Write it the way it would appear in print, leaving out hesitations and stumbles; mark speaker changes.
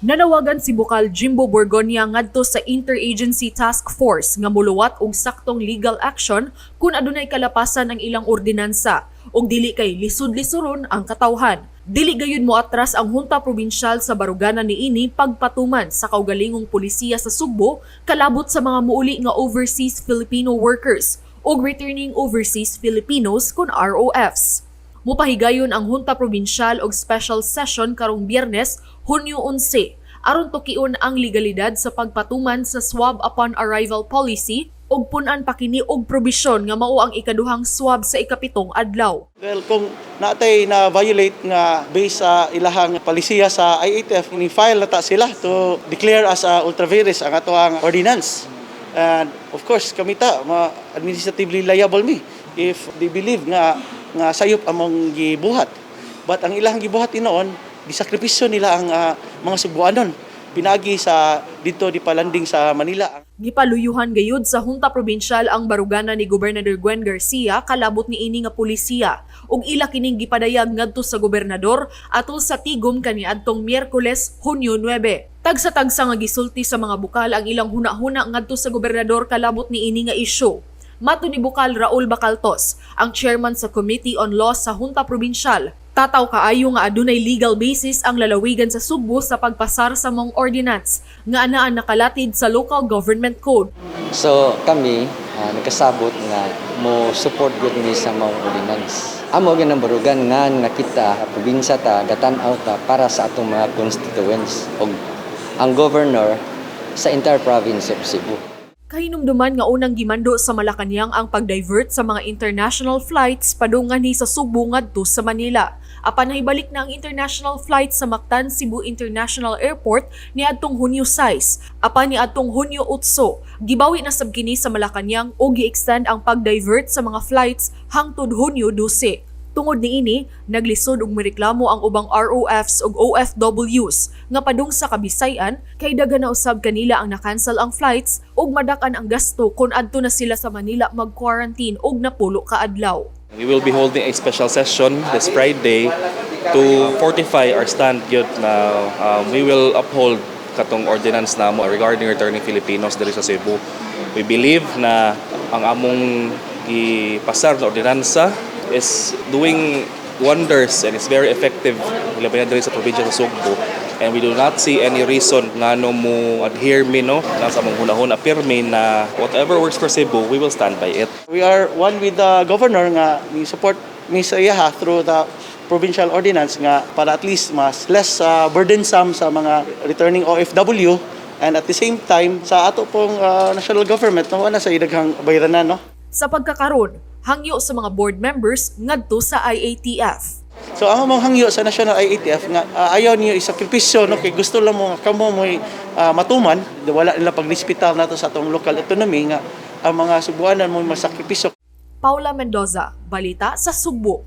Speaker 1: Nanawagan si Bukal Jimbo Borgonia ngadto sa Interagency Task Force nga muluwat og saktong legal action kung adunay kalapasan ang ilang ordinansa ug dili kay lisod-lisoron ang katawhan. Dili gayud mo atras ang Junta Probinsyal sa baruganan niini pagpatuman sa kaugalingong pulisiya sa Sugbo kalabot sa mga muuli nga overseas Filipino workers ug returning overseas Filipinos kon ROFs. Mupahigayon ang Junta Probinsyal og special session karong Biyernes, Hunyo 11, aron tukion ang legalidad sa pagpatuman sa swab upon arrival policy ug pun-an pa kini og probisyon nga mao ang ikaduhang swab sa 7 adlaw.
Speaker 2: Well, kung natay na violate nga based sa ilahang palisiya sa IATF, ni file na ta sila to declare as a ultra vires ang atoang ordinance. And of course, kami ta ma administratively liable mi if they believe nga nga sayop among gibuhat. But ang ilahang gibuhat inoon, gisakripisyo nila ang mga Sugbuanon pinagi sa dito di palanding sa Manila.
Speaker 1: Gipaluyuhan gayud sa Junta Probinsyal ang baruganan ni Gobernador Gwen Garcia kalabot niini nga pulisiya ug ila kining gipadayag ngadto sa gobernador atol sa tigom kaniadtong Miyerkules, Hunyo 9. Tagsa-tagsa nga gisulti sa mga bukal ang ilang huna-huna ngadto sa gobernador kalabot niini nga isyu. Mato ni Bukal Raul Bacaltos, ang chairman sa Committee on Laws sa Junta Probinsyal, tataw kaayo nga adunay legal basis ang lalawigan sa Sugbo sa pagpasar sa maong ordinance nga anaa nakalatid sa Local Government Code.
Speaker 3: So kami nagkasabot nga mo support gud mi sa maong ordinance. Amo gyud ang barugan nga nakita probinsya ta gatan-aw ta para sa atong mga constituents ug ang governor sa entire province of Cebu.
Speaker 1: Kahinumduman nga unang gimando sa Malacañang ang pag-divert sa mga international flights padung nganhi sa Sugbo ngadto sa Manila. Apan nahibalik na ang international flight sa Mactan Cebu International Airport niadtong Hunyo 6. Apan niadtong Hunyo 8, gibawi na sab kini sa Malacañang ug gi-extend ang pag-divert sa mga flights hangtod Hunyo 12. Tungod niini, naglisod og mireklamo ang ubang ROFs ug OFWs nga padung sa Kabisayan kay daghan na usab kanila ang na-cancel ang flights ug madak-an ang gasto kung adto na sila sa Manila mag-quarantine og 90 ka adlaw.
Speaker 4: We will be holding a special session this Friday to fortify our stand gyud na we will uphold katong ordinance namo regarding returning Filipinos diri sa Cebu. We believe na ang among gipasar na ordinansa is doing wonders and is very effective labi na diri sa probinsya sa Sugbo, and we do not see any reason ngano mo adhere mi, no, na sa among hunahuna pirmi na whatever works for Cebu, we will stand by it.
Speaker 2: We are one with the governor nga ni support mi sa iyaha through the provincial ordinance nga para at least mas less burdensome sa mga returning OFW and at the same time sa ato pong national government, no, wala sa daghang bayranan, no.
Speaker 1: Sa pagkakaron, hangyo sa mga board members ngadto sa IATF.
Speaker 2: So ang among hangyo sa National IATF nga ayaw niyo isakripisyo, no, kay gusto lang mo nga kamo mo'y matuman, wala nila pagrespetar nato sa atong local autonomy nga ang mga Sugbuanan mo masakripisyo.
Speaker 1: Paula Mendoza, Balita sa Sugbo.